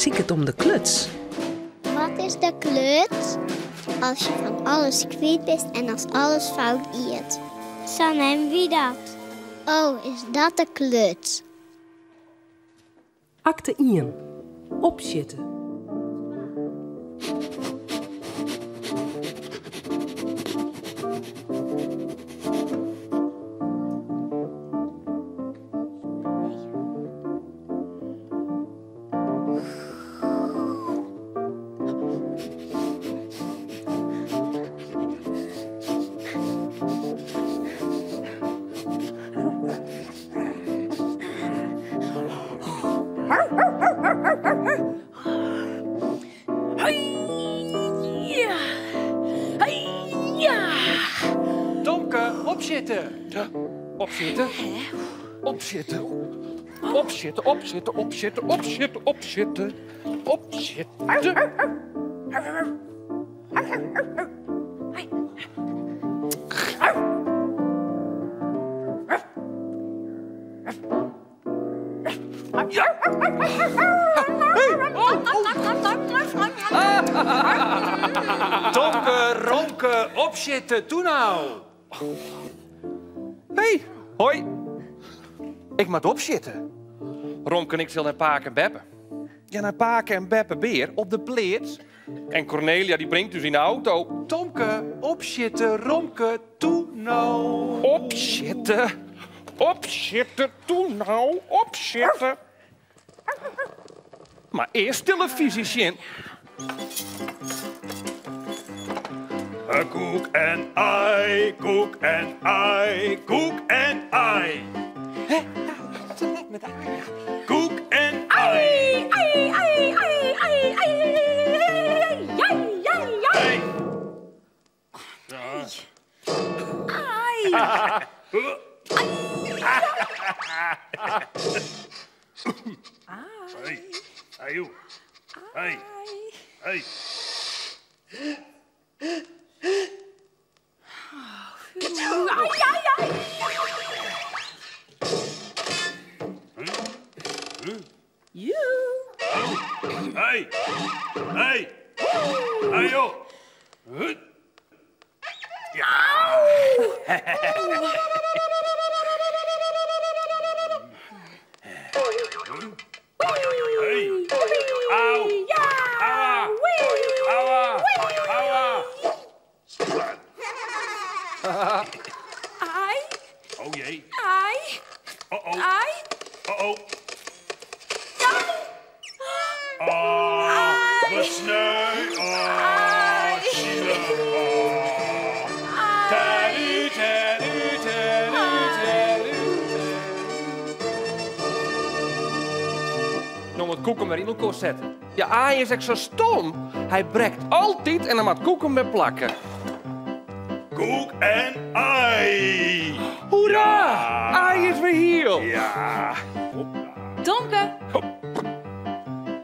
siket om de kluts. Wat is de kluts? As je fan alles kwyt bist en as alles fout giet. Sa neame wy dat. Oh, is dat de kluts? Akte ien, Opsjitte. Tomke, opsjitte! Opsjitte? Opsjitte? Opsjitte, opsjitte, opsjitte, opsjitte, opsjitte, opsjitte. Tomke, Romke, opsjitte, toe no! Hey, hoi. Ik moat opsjitte. Romke en ik sil nei pake en beppe. Ja, nei pake en beppe Beer op de pleats. En Cornelia dy bringt ús yn de auto. Tomke, opsjitte, Romke, toe no. Opsjitte, opsjitte, toe no, opsjitte. Mar earst telefyzje sjen. Koek en ai, koek en ai, koek en ai. Hè? Ja, net met ai. Koek en ai. Ai, ai, ai, ai, ai, ai, ai, ai. Ai. Hey, hey, joh. Hey, hey. Ai, ai, ai. Joe. Hey, hey, hey, joh. Huh. Hey. Au. Ja. Aua. Aua. Aua. Ai, Oh jee. ai, Oh oh. ai. Oh oh. Oh, wat sneu. Oh, zielig. Oh. Tadu, tadu, tadu, tadu. No moat Koek him wer yn elkoar sette. Ja, Aai is ek sa stom. Hy brekt altyd en dan moat Koek him wer plakke. Koek en ai. Hoera! Aai is wer hiel. Ja. Tomke.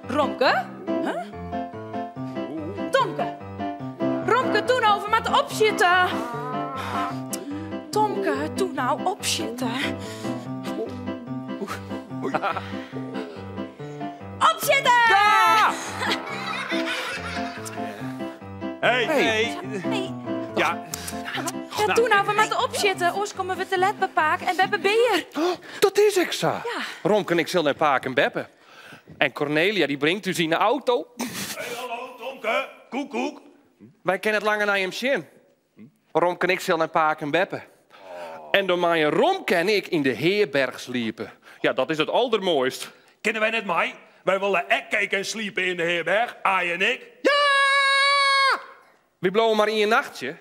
Romke? Huh? Tomke. Romke, toe no, we moatte opsjitte. Tomke, toe no, opsjitte. Opsjitte! Ja! Hey, hey. Hey. Ja. Ja, toe no, we moatte opsjitte. Oars komme we te let by pake en beppe Beer. Dat is ek sa. Ja. Romke en ik sil nei pake en beppe. En Cornelia dy bringt ús yn de auto. Hey, hallo, Tomke. Koek, koek. Wy kinne net langer nei him sjen. Romke en ik sil nei pake en beppe. En dan meie Romke en ik yn de herberch sliepe. Ja, dat is it aldermoaist. Kinne wy net mei? Wy wolle ek kijke en sliepe yn de herberch, Aai en ik. Ja! Wy bliuwe mar ien nachtsje.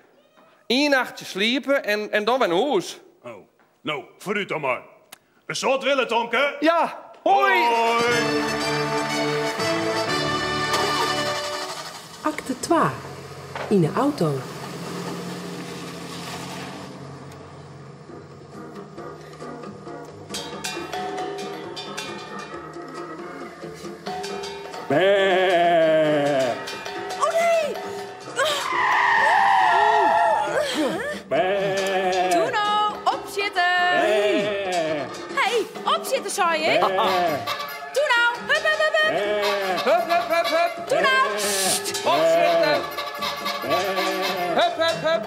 Ien nachtsje sliepe en dan wer nei hûs. Oh, no, foarút dan mar. In soad wille, Tomke. Ja, hoi! Hoi! Akte twa, Yn 'e auto. Bê. Oh nee! Bê. Toe no, opsjitte! Bê. Hey, opsjitte, sei ik. Toe no, hup, hup, hup, hup. Hup, hup, hup, hup. Doe nou! Opsjitte. Hup, hup, hup.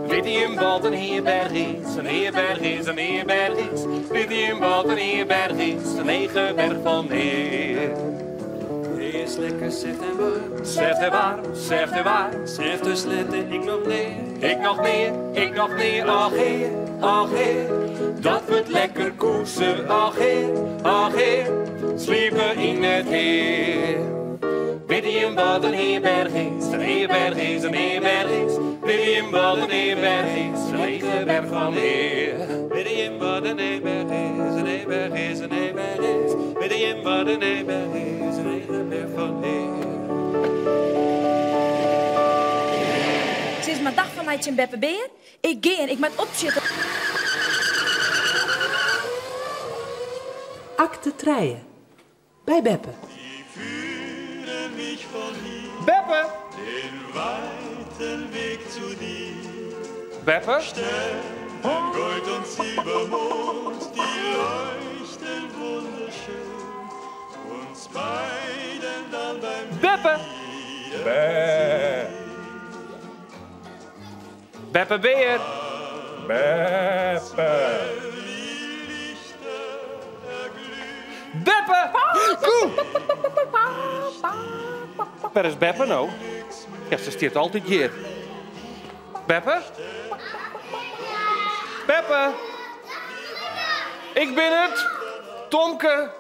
Witte jim wat in herberch is? In herberch is in herberch is. Witte jim wat in herberch is? In hege berch fan ear. Is lekker zet en warm. Zet en warm, zet en warm. Zet dus lette ik nog neer. Ik nog meer, ik nog meer, ach heer, ach heer. Dat wordt lekker koesen, ach heer, ach heer. Sliepen in het heer. Weet je wat een herberg is? Een herberg is, een herberg is. Weet je wat een herberg is? Een lege berg van heer. Weet je wat een herberg is? Een herberg is, een herberg is. Weet je wat een herberg is? Een lege berg van heer. Sinds mijn dag van mij in Beppe Beer. Ik ga en ik moet opzitten. Akte trije. By Beppe. Die führen mich von hier Beppe! den weiten Weg zu dir. Beppe? Sterne, Gold und Silbermond, die leuchten wunderschön. Uns beiden dann beim Beppe! Beppe Beer! Beppe. Beppe! Koe! Waar is Beppe nou? Ja, ze stiert altijd hier. Beppe? Beppe! Ik ben het! Tomke!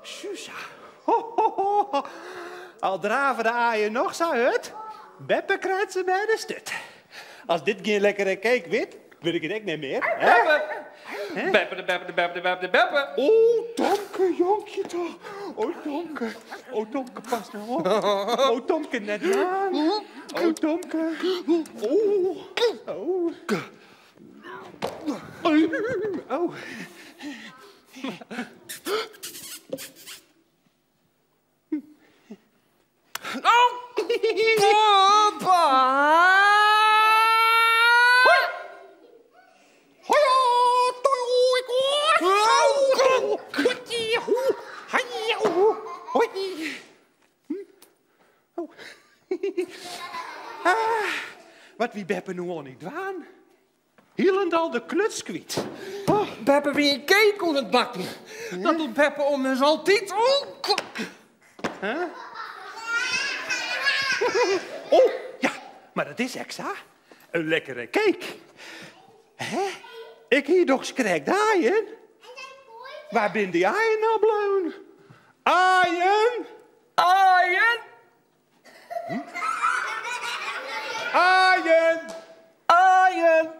Susa. Ho, ho, ho, ho. Al draven de aaien nog zo hut. Beppe krijgt ze bij de stut. Als dit geen lekkere cake wit, wil ik het echt niet meer. Hè? Beppe! Beppe, de Beppe, de Beppe, de Beppe, de Beppe! Oh, Tomke, jonkje toch. Oh, Tomke. Oh, Tomke, pas nou op. Oh, Tomke, net aan. Oh, Tomke. Oh. Oh. Oh. Papa! Oh. Ah, wat wie Beppe nu al niet dwaan? Hielendal de kluts kwijt. Oh, Beppe wie een cake onder het bakken. Dat doet Beppe om eens altijd. Oh, klok. Oh, ja, maar dat is extra. Een lekkere cake. Hè? Ik hier toch schrik aaien. Waar ben die aaien nou blown? Aaien? Aaien! Aaien! Aaien!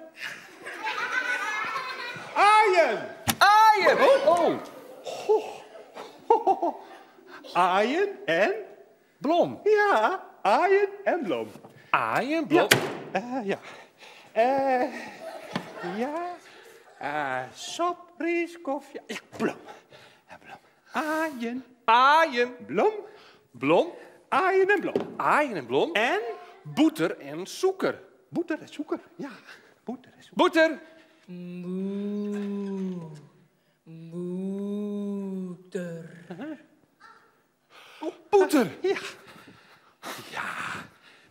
Aaien! Aaien! Oh, oh. Aaien en? Blom. Ja, aaien en blom. Aaien, blom. Ja. Ja. Sop, rijst, koffie. Ja, blom. Ja, blom. Aaien, Aaien. blom. Blom. Aaien en blom. Aaien en blom. En? Boeter en zoeker. Boeter en zoeker. Ja, boeter en zoeker. Boeter. Boeter. Oh, boeter. Ja. Ja.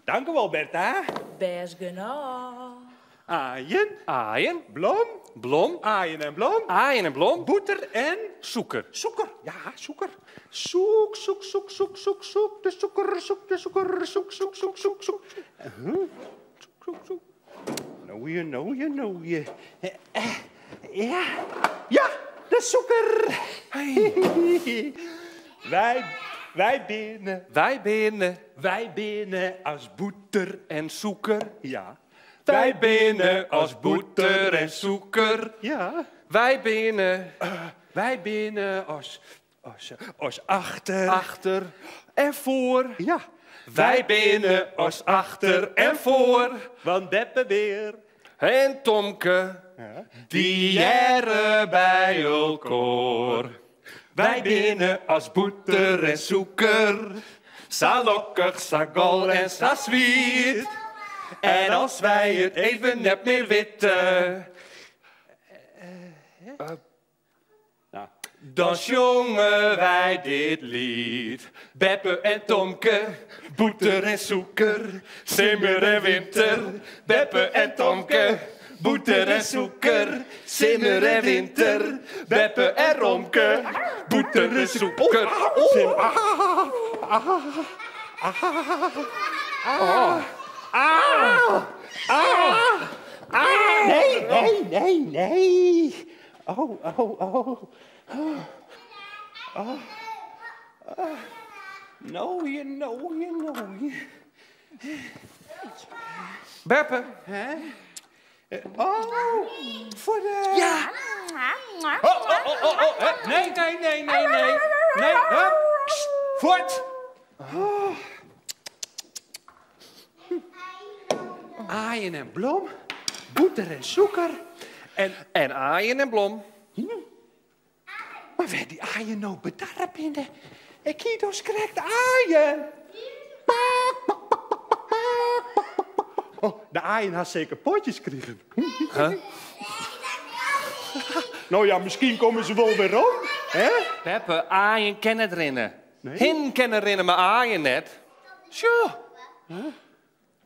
Dank u wel, Bertha. Best genoeg. Aaien, Aaien. blom. Blom. Aaien en blom. Aaien en blom. Boeter en Zoeker. zoeker. Ja, zoeker. Zoek, zoek, zoek, zoek, zoek, zoek. De zoeker, zoek, de zoeker, zoek, zoek, zoek, zoek, zoek. Huh? Zoek, zoek, zoek. Nou je, nou je, nou je. Ja, ja, de sûker. Wy, wy binne. Wy binne. Wy binne as bûter en sûker. Ja. Wy binne as bûter en sûker. Ja. Wy binne. Wy binne as, as, as achter. Achter en foar. Ja. Wy binne as achter en foar. Want Beppe Bear. En Tomke, dy hearre by elkoar. Wy binne as bûter en sûker, sa lokkich, sa gol en sa swiet. En as wy it even net mear witte, dan sjonge wy dit liet. Beppe en Tomke, bûter en sûker, simmer en winter. Beppe en Tomke, bûter en sûker, simmer en winter. Beppe en Romke, bûter en sûker. Nee, nee, nee, nee. Oh, oh, oh. Oh. Oh. Oh. No, je, no, je, no, je. Beppe. Hè? Oh, voor de... Ja. Oh, oh, oh, oh, oh. Hè? Nee, nee, nee, nee, nee. Nee, hup. Kst, Voort. Oh. Aaien en blom, bûter en sûker en... En aaien en blom. Maar wêr dy aaien no bedarre binne? Ik hie dochs krekt aaien. Oh, de aaien ha seker poatjes krigen. Huh? Nou ja, miskien komme se wol werom. Hè? Beppe, aaien kinne net rinne. Nee? Hinnen kinne rinne, mar aaien net. Sjoch.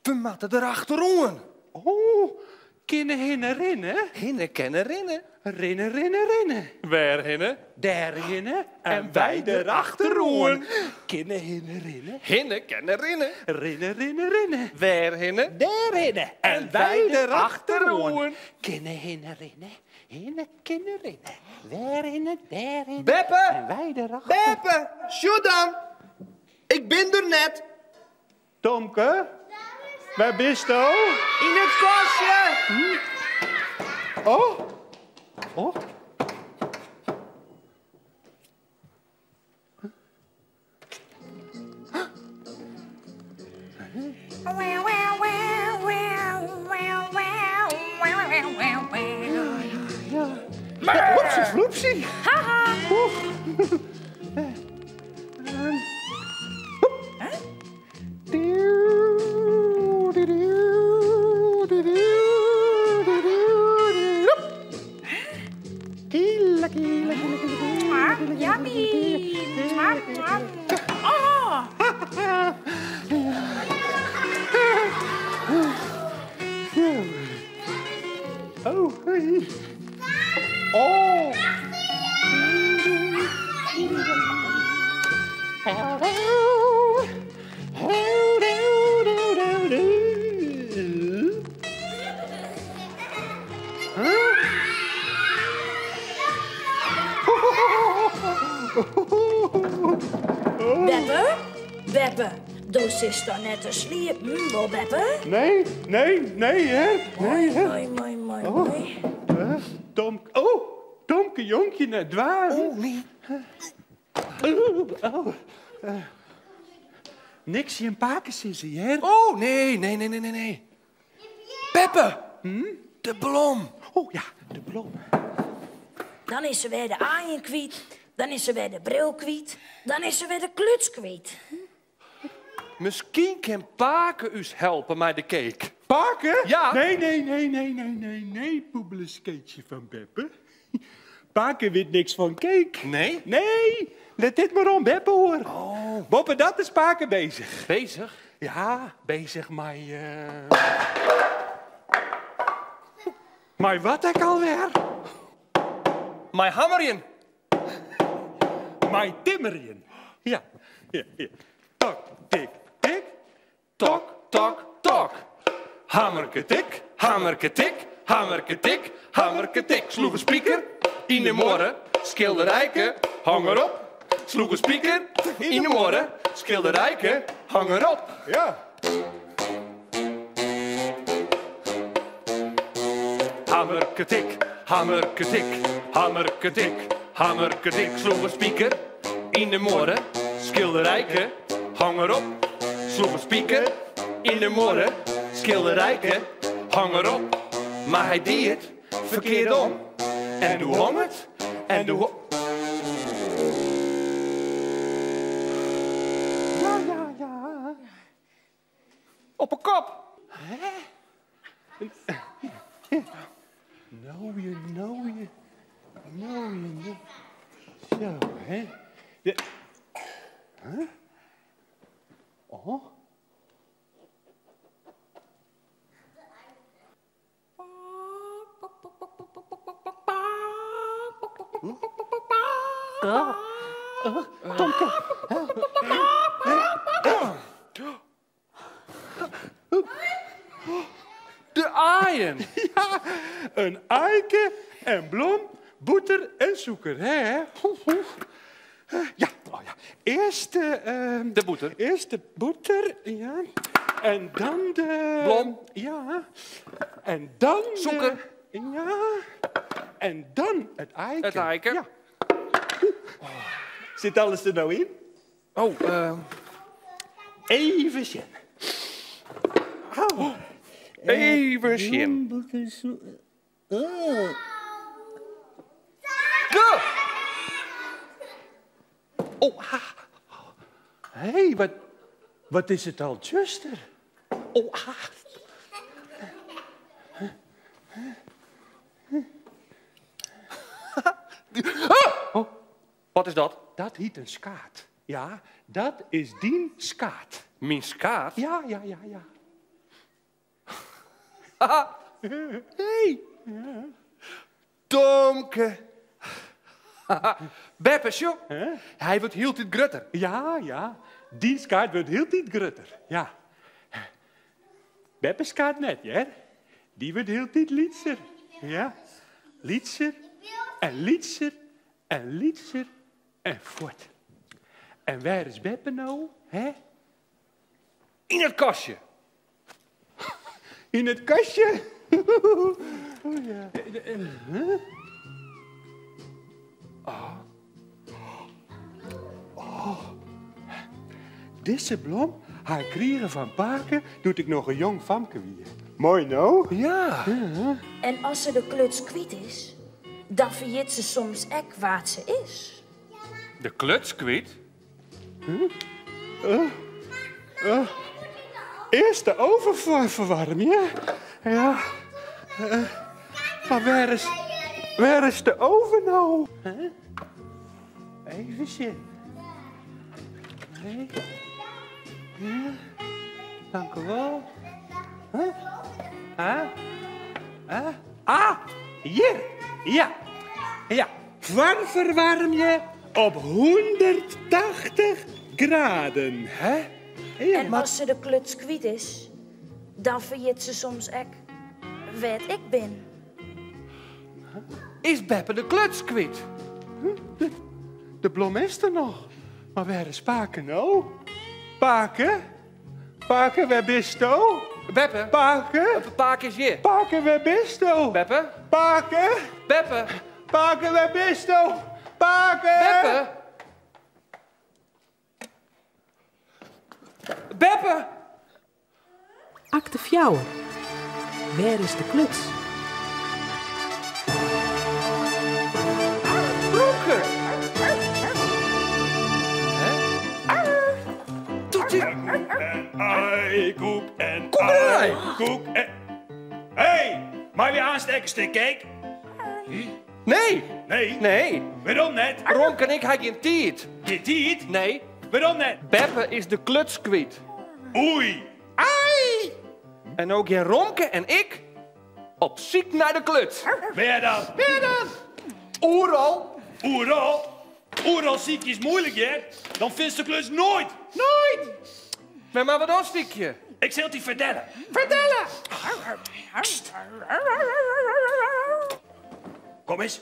We moatte der achteroan. Oh, kinne hinnen rinne? Hinnen kinne rinne. Rinne, rinne, rinne. Wêr hinne? Dêr hinne En wy derachteroan. Kinne hinnen rinne? Hinnen kinne rinne. Rinne, rinne, rinne. Wêr hinne? Dêr hinne. En wy derachteroan. Kinne hinnen rinne? Hinne, kinne rinne. Wêr hinne, dêr hinne. Beppe! En wy derachter. Beppe, sjoch dan. Ik bin der net. Tomke, wêr bisto? Yn it kastje. Oh. Oh. Oepsie floepsie. Haha. Yummy. Mwah, mwah. Oh. Oh, hey. Oh. Beppe? Beppe, do sitst dan net te sliepen, wol Beppe? Nee, nee, nee, hè? Nee, hè? Mooi, mooi, mooi, mooi. Tom, oh, Tomke jonkje net dwaan. Oh, nee. Oh, oh. Niks tsjin pake sizze, hear. Oh, nee, nee, nee, nee, nee, nee. Beppe, de blom. Oh ja, de blom. Dan is se wer de aaien kwyt, dan is se wer de bril kwyt, dan is se wer de kluts kwyt. Miskien kin pake ús helpe mei de cake. Pake? Ja. Nee, nee, nee, nee, nee, nee, nee, poebeleskeetje fan Beppe. Pake wit niks fan cake. Nee? Nee, lit dit mar oan Beppe oer. Oh. Boppedat is pake bezich. Bezich? Ja, bezich mei... Mei wat ek alwer? Mei hammerjen. Mei timmerjen. Ja, ja, ja. Tok, tik, tik. Tok, tok, tok. Hammerke tik, hammerke tik. Hammerke tik, hammerke tik. Sloech in spiker yn de muorre, skilderijke, hong erop. Sloech in spiker yn de muorre, skilderijke, hong erop. Ja. Hammerke tik, hammerke tik, hammerke tik, hammerke tik. Sloech in spiker yn de muorre, skilderijke, hong erop. Sloech in spiker yn de muorre, skilderijke, hong erop. Mar hy die it ferkeard om en doe hong it en doe ho. Ja, ja, ja. Op 'e kop. Hè? No je, no je, no je, no. Zo, hè? De... Huh? Oh. Tomke. De aaien. Ja, in aike en blom, bûter en sûker. Hè? Ja, oh ja. Earst de... De bûter. Earst de bûter, ja. En dan de... Blom. Ja. En dan de... Sûker. Ja. En dan it aike. It aike. Ja. Sit alles der no yn? Oh, Even sjen. Au. Even sjen. De! Oh, ha. Hé, wat, wat is it al tsjuster. Oh, ha. Oh, wat is dat? Dat hjit in skaad. Ja, dat is dyn skaad. Myn skaad? Ja, ja, ja, ja. Hey. Tomke. Beppe, sjoch. Hy wurdt hieltyd grutter. Ja, ja. Dyn skaad wurdt hieltyd grutter. Ja. Beppe skaad net, hear. Dy wurdt hieltyd lytser. Ja. Lytser en lytser en lytser en fuort. En wêr is beppe no, hè? Yn it kastje. Yn it kastje? Oh ja. Oh. Oh. Dizze blom ha ik krigen fan pake doe't ik noch in jong famke wie. Moai no? Ja. En as se de kluts kwyt is, dan ferjit se soms ek wa't se is. De kluts kwyt? Earst de oven ferwaarmje. Ja. Mar wêr is, wêr is de oven no? Even sjen. Nee. Ja. Dankewol. Huh? Huh? Huh? Ah, hjir. Ja. Ja. Foarferwaarmje op 180 graden. Hè? Ja, En as se de kluts kwyt is, dan ferjit se soms ek wêr't ik bin. Is beppe de kluts kwyt? De blom is der noch. Mar wêr is pake no? Pake? Pake, wêr bisto? Beppe? Pake? Pake is hjir. Pake, wêr bisto? Beppe? Pake? Beppe? Pake, wêr bisto? Pake? Beppe? Beppe? Akte fjouwer. Wêr is de kluts? Romke! Hè? Doet ie- En ai, koek en Kom ai, erbij. koek en... Hey, mei wy aanst ek in stik cake? Nee! Nee. Nee! Wêrom net? Romke en ik ha gjin tiid. Gjin tiid? Nee. Wêrom net? Beppe is de kluts kwyt. Oei. Ai! En no gean Romke en ik op syk nei de kluts. Wêr dan? Wêr dan? Oeral. Oeral? Oeral sykje is muoilik, hear. Dan fynst de kluts noait. Noait! Wêr moatte we dan sykje? Ik sil it dy fertelle. Fertelle! Kom ris.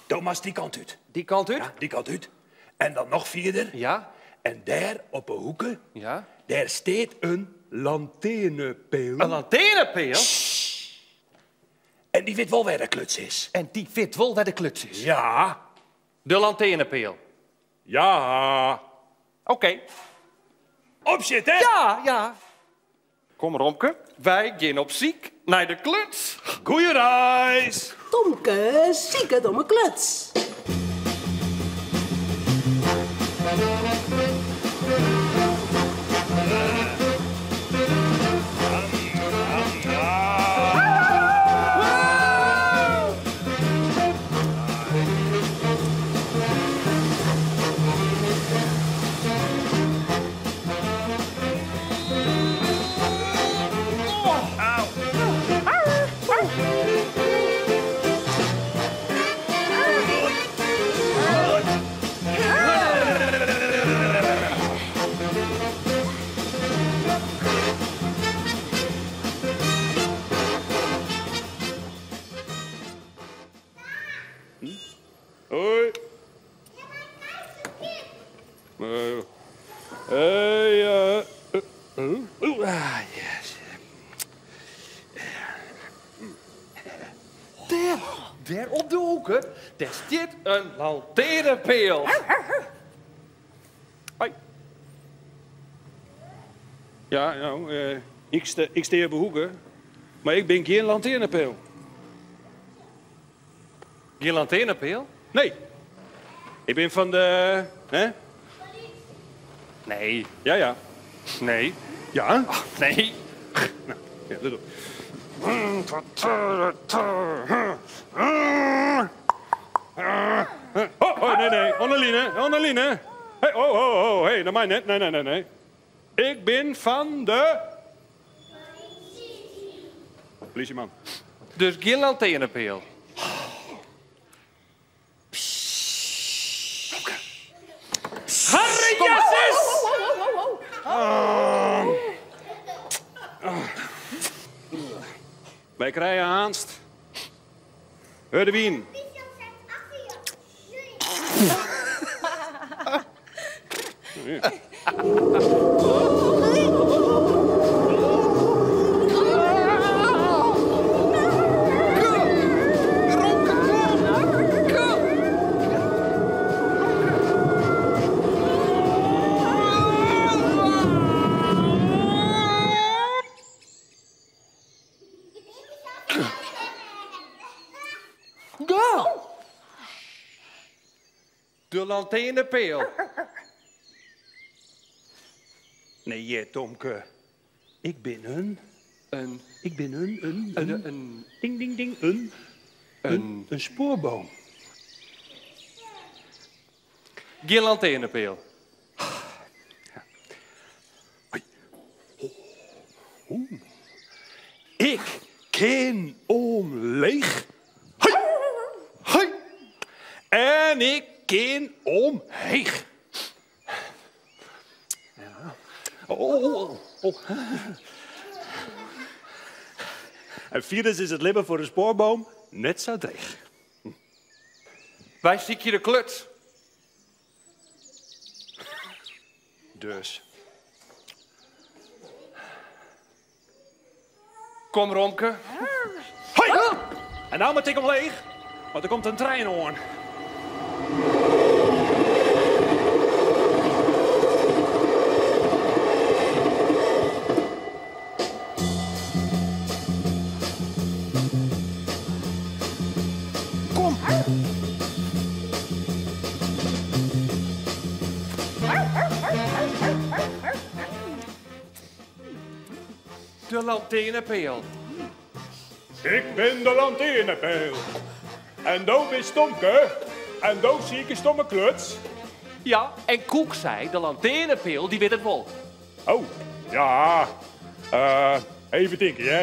Do moatst dy kant út. Dy kant út? Ja, dy kant út. En dan noch fierder. Ja. En dêr op 'e hoeke, Ja. dêr stiet in lantearnepeal. In lantearnepeal? En dy wit wol wêr de kluts is. En dy wit wol wêr de kluts is? Ja. De lantearnepeal? Ja. Oké. Opsjitte? Ja, ja. Kom Romke, wy gean op syk nei de kluts. Goeie reis! Tomke siket om 'e kluts. Hoi. Hey, ah, yes. Dêr, dêr op de hoeke, dêr stiet in lantearnepeal. Hoi. Ja, nou, ik stean op de hoeke, mar ik bin gjin lantearnepeal. Gjin lantearnepeal? Nee. Ik bin fan de... Hè? Nee. Ja, ja. Nee. Ja? Ach, nee. Nou, ja, let op. Oh, oh, nee, nee. Anneline, Anneline. Hey, oh, oh, oh, hey, naar mij net. Nee, nee, nee, nee. Ik ben van de... Politieman. Dus geen lantaarnpeel. Harry Jesses! Wij krijgen haast. Heur de wien. De lantaarnpeel. Nee, je, Tomke. Ik ben een... Een... Ik ben een... Een... Een... een ding, ding, ding. Een... Een, een spoorboom. Geen lantaarnpeel. Ik ken omleeg. Hoi. Hoi. En ik ken omheeg. Ja. Oh, oh, oh. En virus is het libben voor een spoorboom net zo dreig. Wij ziek je de kluts. Dus. Kom, Romke. Hoi! En nou moet ik omleeg, want er komt een trein aan. Kom! De lantaarnpeel. Ik ben de lantaarnpeel. En doof is Tomke. En doof zie ik een stomme kluts. Ja, en Koek zei, de lantaarnpeel, die weet het wel. Oh, ja. Even denken, hè.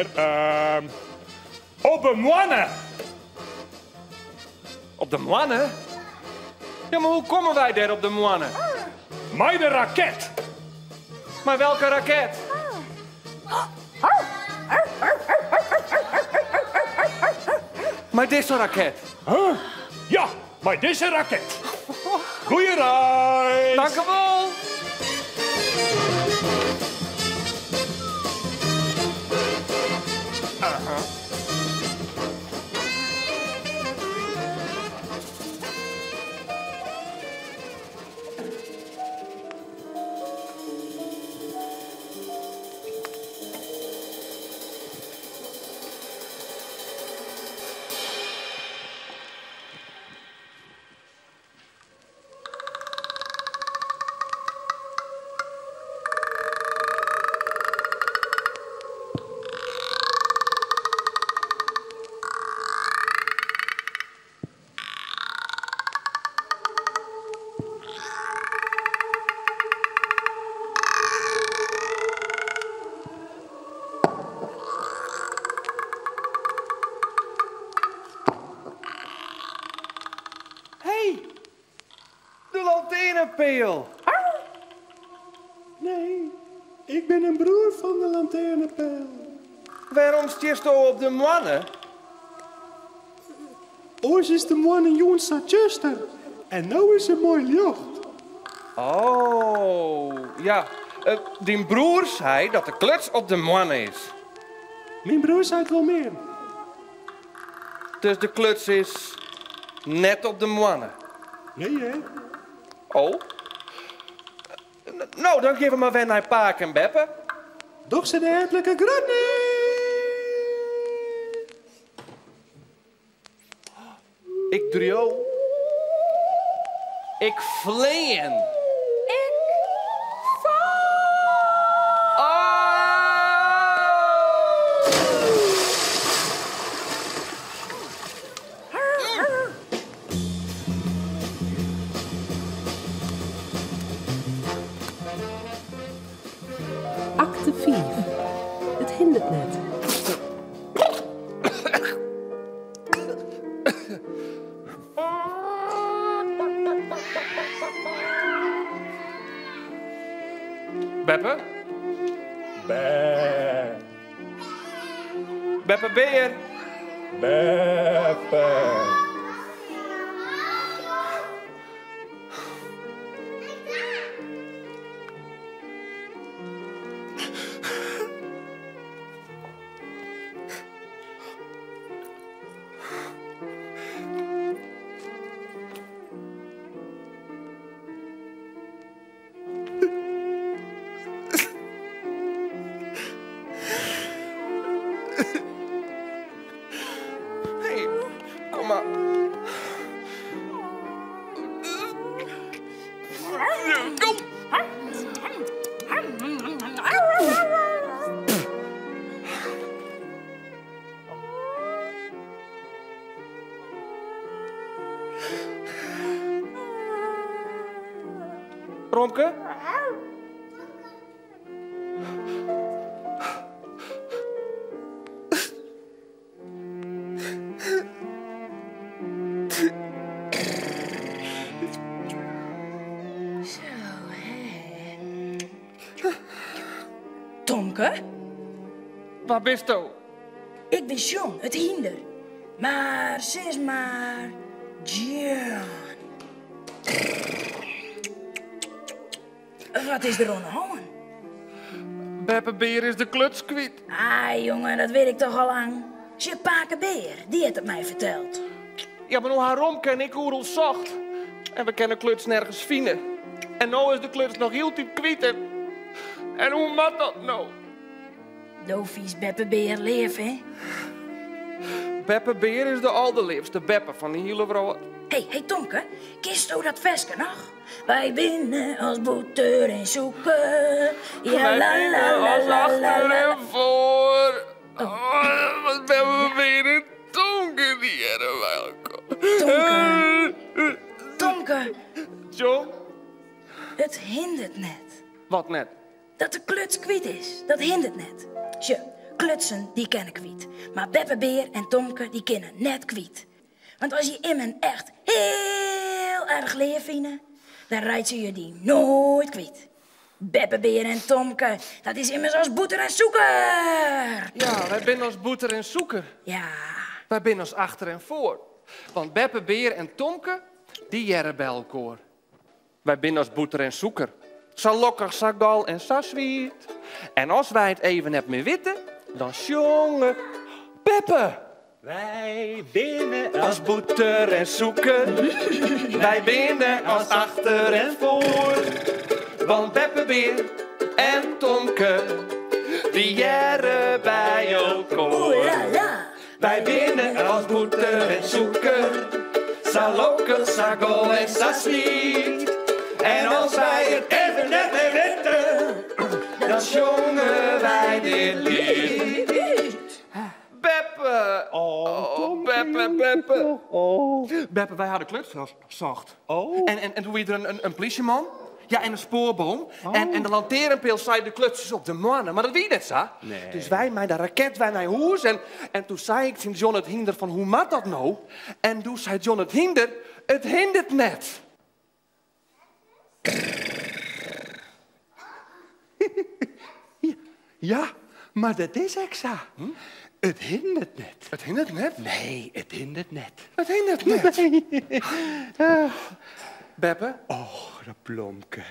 Op de mannen. Op de mannen? Ja, mar hoe komme wy dêr op de moanne? Mei de raket. Mei welke raket? Mei dizze raket. Huh? Ja, mei dizze raket. Goeie reis! Dankewol! Hey, de lantearnepeal. Nee, ik bin in broer fan de lantearnepeal. Wêrom stiesto op de moanne? Oars is de moanne jûns sa tsjuster en no is it moai ljocht. Oh, ja. Dyn broer sei dat de kluts op de moanne is. Myn broer seit wol mear. Dus de kluts is net op de moanne? Nee, hè? Oh. No, dan gean we mar wer nei pake en beppe. Doch se de hertlike groetnis! Ik driuw. Ik flean. Ik fal. Akte fiif. It hindert net. Beppe? Bê. Beppe Bear. Beppe. Hey, kom mar. Romke? Zo, hè. Tomke? Wa bisto? Ik bin Sjon, it hynder. Mar sis mar John. Wat is der oan de hân? Beppe Bear is de kluts kwyt. Ah, jonge, dat wit ik toch al lang. Sjoch, pake Bear, dy hat it my ferteld. Ja, mar no ha Romke en ik oeral socht. En we kinne de kluts nergens fine. En no is de kluts noch hieltyd kwyt. En hoe moat dat no? Do fynst Beppe Bear leaf, hè? Beppe Bear is de alderleafste beppe fan de hiele wrâld. Hey, hey Tomke, kinsto dat ferske noch? Wy binne as bûter en sûker. Ja, Wy la binne la la as la la achter la. en foar. Oh, wat Beppe Bear en Tomke, dy hearre by elkoar. Tomke. Tomke. John? It hindert net. Wat net? Dat de kluts kwyt is, dat hindert net. Sjoch, klutsen dy kinne kwyt. Mar Beppe Bear en Tomke dy kinne net kwyt. Want as je immen echt heel hiel erch leaf fine, dan reitsje je dy noait kwyt. Beppe Bear en Tomke, dat is immers as bûter en sûker! Ja, wy binne as bûter en sûker. Ja. Wy binne as achter en foar. Want Beppe Bear en Tomke, dy hearre by elkoar. Wy binne as bûter en sûker. Sa lokkich, sa gal en sa swiet. En as wy it even net mear witte, dan sjonge Beppe! Wy binne as bûter en sûker. Wy binne as achter en foar. Want Beppe Bear en Tomke, dy hearre by elkoar. Wy binne as bûter en sûker, sa lokkich, sa gol en sa swiet. En as wy it even net mear witte, dan sjonge wy dit liet. Beppe! Oh, Beppe, Beppe. Oh. Beppe, wy ha de kluts socht. Oh. En doe wie der in plysjeman. Ja, en in spoarboom. En de lantearnpeal sei de kluts is op de moanne, mar dat wie net sa. Nee. Dus wy mei de raket wer nei hûs en doe sei ik tsjin John it Hynder fan hoe moat dat no? En doe sei John it Hynder, it hindert net. Ja, mar dat is ek sa. It hindert net. It hindert net? Nee, it hindert net. It hindert net. Nee. Beppe? Och, dat blomke.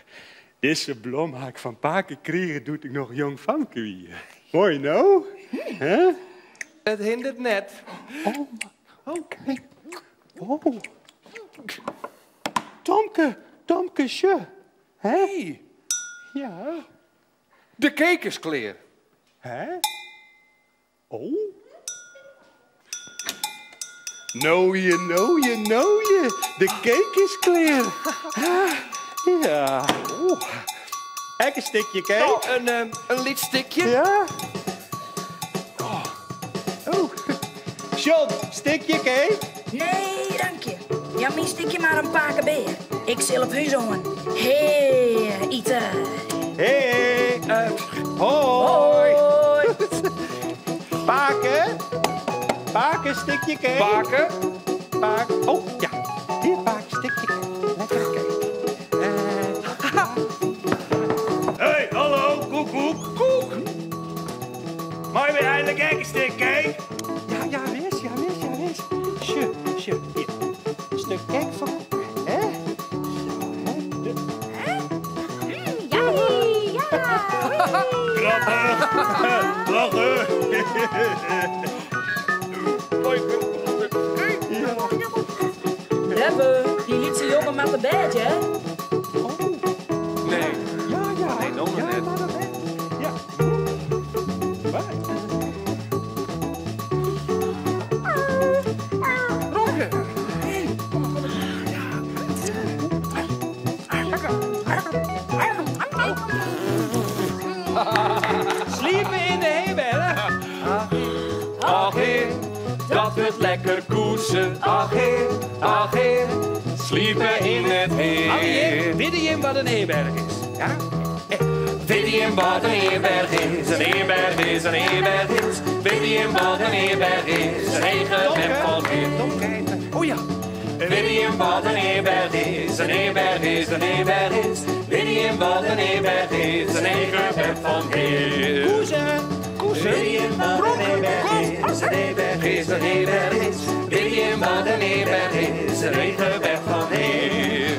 Dizze blom ha ik fan pake krige doe't ik noch jong famke wie. Moai, no? Hè? It hindert net. Oh, oké. Oh. Tomke, Tomke, sjoch. Hè? Hey. Ja. De cake is klear. Hè? Oh. No je, no je, no je. De cake is klear. Ja. Oh. Ek in stikje cake? No, in lyts stikje. Ja. Oh. John, stikje cake? Nee, dankje. Jou myn stikje mar oan pake Bear. Ik sil op hûs oan. Hea, ite. Hea, hoi. Hoi. Pake? Pake, stikje cake? Pake? Pake. Oh, ja. Hier, pake, stikje cake. Lekkere cake. Hey, hallo, koek, koek. Koek! Meie wy einlik ek in stik cake? Ja, ja, wis, ja, wis, ja, wis. Sjoch, sjoch, hier. Stik cake foar koek, hè? Zo, hè? Yummy, ja! Grappich. Lachen. Beppe, dy lytse jonge moat op bêd, hè? Oh. Nee. Ja, ja. Nee, no noch ja, net. maar dat net. Ja. Wat? Romke! Sliepe yn de heaberch. Ach hear, dat wurdt lekker koese. Ach hear, ach hear, sliepe yn it hea. Allegear, witte jim wat in heaberch is? Ja? Witte jim wat in heaberch is? In heaberch is, in heaberch is. Witte jim wat in heaberch is? In hege berch fan hea. Tomke even. Oh ja. Witte jim wat in heaberch is? In heaberch is, in heaberch is. Witte jim wat in heaberch is? In hege berch fan hea. Koese. Koese. Witte jim wat in heaberch is? In heaberch is, in heaberch is. Witte jim wat in heaberch is? In hege berch fan hea.